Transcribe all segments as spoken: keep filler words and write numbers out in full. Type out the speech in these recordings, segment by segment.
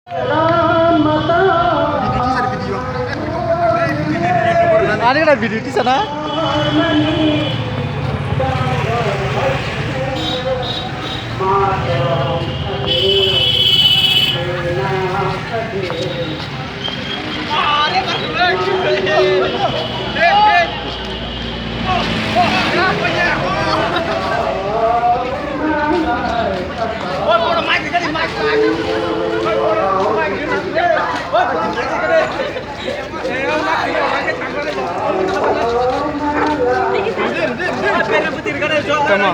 Ani kena video tisa na? Tamo.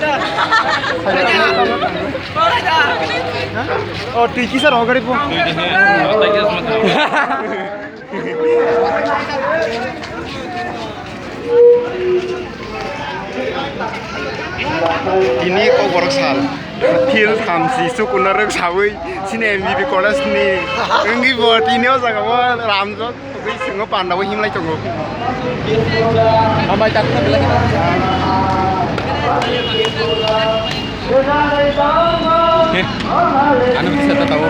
Oh, tiki sir, hogari po. Tini kokborok sal. Field thamchi sukuna rwk sawi sini M B B college ni wngwi bo tini o jaga o ramjak tugwi swngo panda o himlai tongo. Hambai tak tak belai. He, ano bisa tatawo.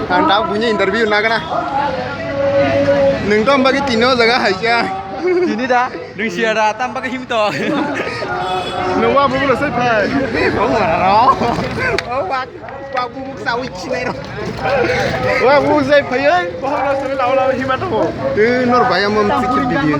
Ang tao bunya interview na kana. Nung to ambagi tini o jaga haikya. Tini da. Nung siya da, tam bagwi him to. Nung wa bubuk lo sai phai. Bubuk mana ro? Oh, wa, wa bubuk sawi chinai ro. Wa bubuk sai phai, eh. Bubuk lo sai lawa lawa hima to. Eh, nor bayam mam sikit video.